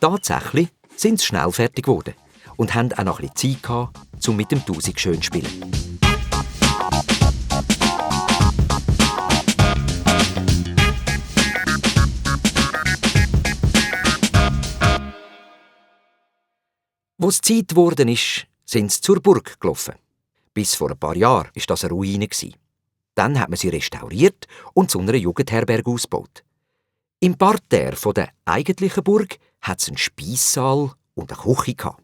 Tatsächlich sind sie schnell fertig geworden und hatten auch noch ein bisschen Zeit gehabt, um mit dem Tausig schön zu spielen. Wo es Zeit geworden ist, sind sie zur Burg gelaufen. Bis vor ein paar Jahren war das eine Ruine. Dann hat man sie restauriert und zu einer Jugendherberge ausgebaut. Im Parterre der eigentlichen Burg hat es einen Speissaal und eine Küche gehabt.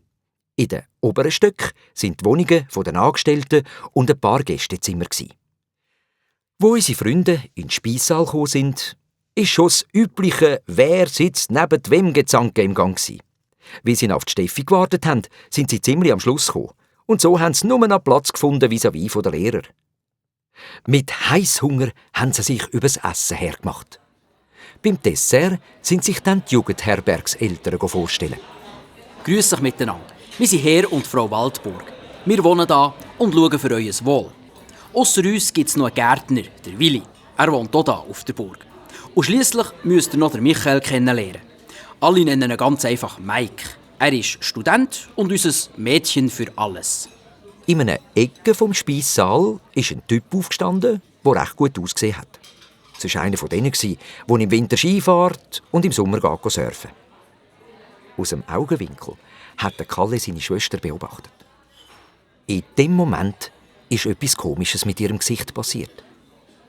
In den oberen Stöcken sind die Wohnungen der Angestellten und ein paar Gästezimmer. Wo unsere Freunde in den Speissaal gekommen sind, ist schon das übliche «Wer sitzt neben wem» Gezanke im Gang gewesen. Wie sie auf die Steffi gewartet haben, sind sie ziemlich am Schluss gekommen. Und so haben sie nur noch Platz gefunden vis-à-vis der Lehrer. Mit Heisshunger haben sie sich übers Essen hergemacht. Beim Dessert sind sich dann die Jugendherbergseltern vorstellen. Grüß euch miteinander. Wir sind Herr und Frau Waldburg. Wir wohnen hier und schauen für euer Wohl. Ausser uns gibt es noch einen Gärtner, der Willi. Er wohnt auch hier auf der Burg. Und schliesslich müsst ihr noch den Michael kennenlernen. Alle nennen ihn ganz einfach Mike. Er ist Student und unser Mädchen für alles. In einer Ecke vom Speissaal ist ein Typ aufgestanden, der recht gut ausgesehen hat. Es war einer von denen, der im Winter Ski fährt und im Sommer surfen. Aus dem Augenwinkel hat Kalle seine Schwester beobachtet. In dem Moment ist etwas Komisches mit ihrem Gesicht passiert.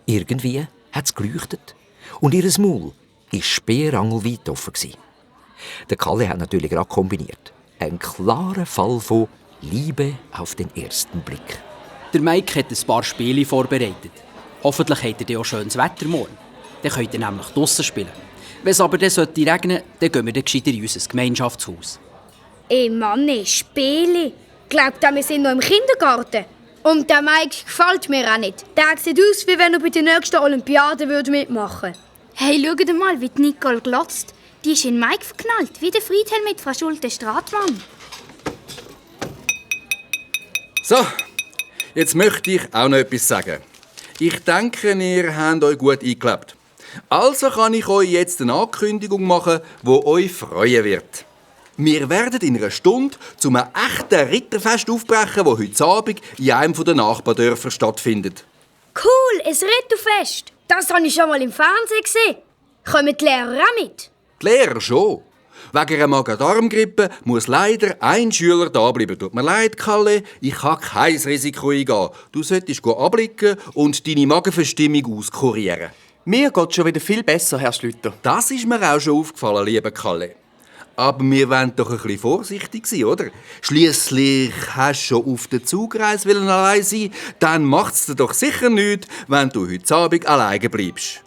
Irgendwie hat es geleuchtet und ihr Maul war speerangelweit offen. Der Kalle hat natürlich gerade kombiniert. Ein klarer Fall von Liebe auf den ersten Blick. Der Mike hat ein paar Spiele vorbereitet. Hoffentlich habt ihr auch schönes Wetter morgen. Dann könnt ihr nämlich draussen spielen. Wenn es aber dann regnen sollte, dann gehen wir gescheiter in unser Gemeinschaftshaus. Ey Mann, Spiele. Glaubt ihr, wir sind noch im Kindergarten? Und der Mike gefällt mir auch nicht. Der sieht aus, wie wenn er bei der nächsten Olympiade mitmachen würde. Hey, schaut mal, wie die Nicole glotzt. Die ist in Mike verknallt, wie der Friedhelm mit Frau Schulte-Stratmann. So, jetzt möchte ich auch noch etwas sagen. Ich denke, ihr habt euch gut eingelebt. Also kann ich euch jetzt eine Ankündigung machen, die euch freuen wird. Wir werden in einer Stunde zu einem echten Ritterfest aufbrechen, das heute Abend in einem der Nachbardörfer stattfindet. Cool, ein Ritterfest. Das habe ich schon mal im Fernsehen gesehen. Kommen die Lehrer auch mit? Die Lehrer schon. Wegen einer Magen-Darm-Grippe muss leider ein Schüler da bleiben. Tut mir leid, Kalle, ich kann kein Risiko eingehen. Du solltest ablicken und deine Magenverstimmung auskurieren. Mir geht schon wieder viel besser, Herr Schlüter. Das ist mir auch schon aufgefallen, lieber Kalle. Aber wir wollen doch ein bisschen vorsichtig sein, oder? Schliesslich hast du schon auf der Zugreise allein sein. Dann macht es dir doch sicher nichts, wenn du heute Abend alleine bleibst.